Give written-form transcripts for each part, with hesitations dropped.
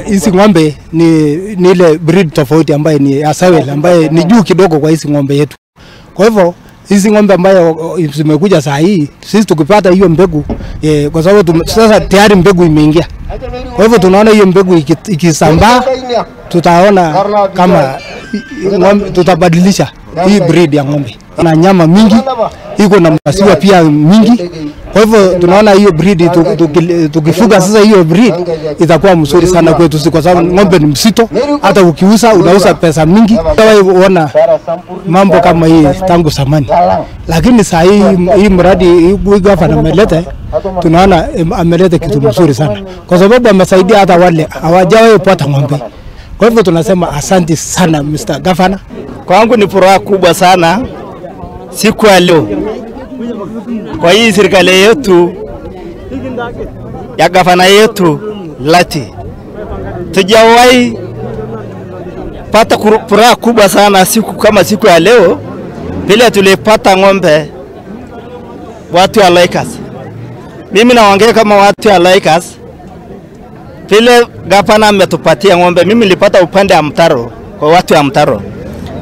Hizi ng'ombe ni ile breed tofauti ambaye ni Asawel, ambaye ni juu kidogo kwa hizi ng'ombe yetu. Kwa hivyo hizi ng'ombe ambayo zimekuja saa hii, sisi tukipata hiyo mbegu kwa sababu sasa tayari mbegu imeingia. Kwa hivyo tunaona hiyo mbegu ikisambaa, tutaona kama ng'ombe, tutabadilisha hii breed ya ng'ombe. Na nyama mingi, iko na maziwa pia mingi. Kwa hivyo tunaona hiyo breed tukifuga sasa hiyo breed itakuwa mzuri sana kwetu, kwa sababu ng'ombe ni msito, hata ukiuza unauza pesa mingi. Tunaona mambo kama hii tangu zamani, lakini saa hii hii mradi hii gavana ameleta, tunaona ameleta kitu mzuri sana, kwa sababu amesaidia hata wale hawajawahi kupata ng'ombe. Kwa hivyo tunasema asante sana Mr. Governor. Kwangu ni furaha kubwa sana siku ya leo kwa hii serikali yetu ya gavana yetu Lati. Tujawahi pata furaha kubwa sana siku kama siku ya leo, vile tulipata ng'ombe watu ya Lakers. Mimi naongea kama watu ya Lakers, vile gavana ametupatia ng'ombe, mimi nilipata upande wa mtaro kwa watu ya mtaro.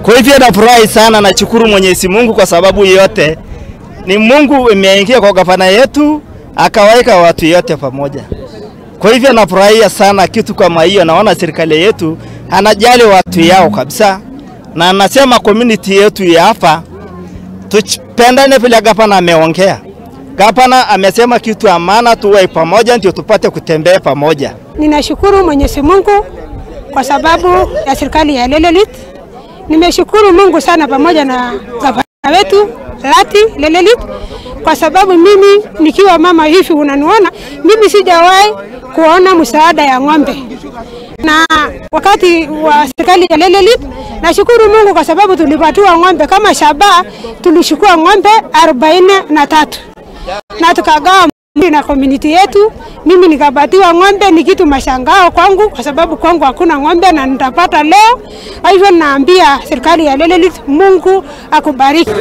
Kwa hivyo nafurahi sana, na shukuru Mwenyezi Mungu kwa sababu yote ni Mungu imeingia kwa gavana yetu akaweka watu yote pamoja. Kwa hivyo nafurahia sana kitu kama hiyo. Naona serikali yetu anajali watu yao kabisa, na anasema community yetu ya hapa tupendane vile gavana ameongea. Gavana amesema kitu ya maana, tuwe pamoja ndio tupate kutembea pamoja. Ninashukuru Mwenyezi Mungu kwa sababu ya serikali ya Lelelit. Nimeshukuru Mungu sana pamoja na gavana wetu Lati Lelelit, kwa sababu mimi nikiwa mama hivi unaniona, mimi sijawahi kuona msaada ya ng'ombe. Na wakati wa serikali ya Lelelit, nashukuru Mungu kwa sababu tulipatiwa ng'ombe kama shaba, tulishukua ng'ombe 43 na tukagawa na community yetu. Mimi nikapatiwa ng'ombe, ni kitu mashangao kwangu kwa sababu kwangu hakuna ng'ombe na nitapata leo. Kwa hivyo naambia serikali ya Lelelit, Mungu akubariki.